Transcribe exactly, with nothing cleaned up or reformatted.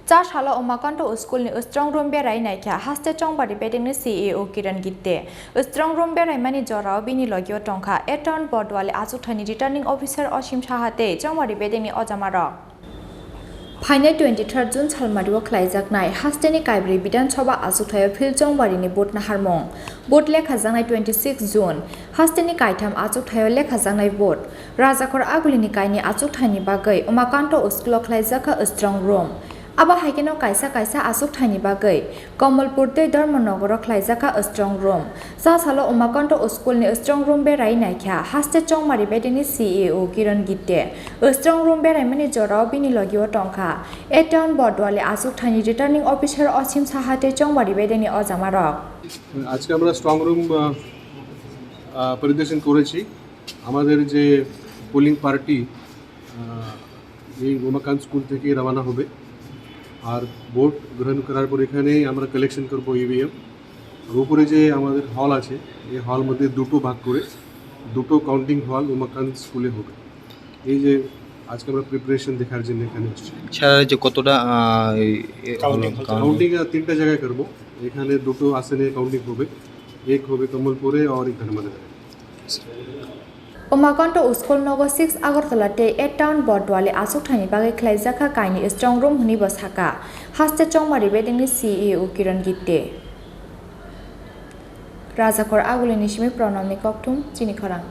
Chasalo Umakanto School ni strong room berai naikha haste Chongbari bedeng ni C E O Kiran Gitte. Strong room beraimani jorao bini logio tongkha Eton Bodwali achukthani returning officer Osim Saha tei Chongbari bedeng ni ojamarok. Phainai twenty-third June salmario khlaijaknai hasteni Kaibri Bidhan Sabha achukthaio Phil Chongbarini vote naharmung. Vote lekhajaknai twenty-six June. Hasteni kaitham achukthaio lekhajaknai vote. Rajakhor Agulini kaini achukthaini bagwi Umakanto School-o khlaijakha strong room. Abo haikheno kaisa kaisa achukthaini bagwi Kamalpur tei Dharmanagaro khlaijakha strong room. Chasalo Umakanto School-ni strong room berai naikha haste Chongmari bedeni C E O Kiran Gitte. Strong room beraimani jorao bini logio tongkha Eton Bodwali achukthani returning officer Osim Saha tei Chongmari bedeni ojamarok. আজকে আমরা strong room পরিদর্শন করেছি। আমাদের যে polling party এই উমাকান্ত স্কুল থেকে রওনা হবে, আর ভোট গ্রহণ করার পর এখানেই আমরা কালেকশন করব ইভিএম। আর উপরে যে আমাদের হল আছে, এই হল মধ্যে দুটো ভাগ করে দুটো কাউন্টিং হল উমাকান্ত স্কুলে হবে। এই যে আজকে আমরা প্রিপারেশন দেখার জন্য এখানে এসেছি। স্যার, এই যে কতটা, আহ, এই, এই কাউন্টিং হলো, হচ্ছে। কাউন্টিং। কাউন্টিং, আহ, তিনটা জায়গায় করব। এখানে দুটো আসনে কাউন্টিং হবে, এক হবে কমলপুরে আর এক ধর্মনগরে। Umakanto School nogo six Agartala tei eight Town Bodwali achukthani bagwi khlaijakha kaini strong room hwnwi bo sakha haste Chongmari bedengni C E O Kiran Gitte. Rajakhor Agulini simi Pranamni kokthum chini khorang.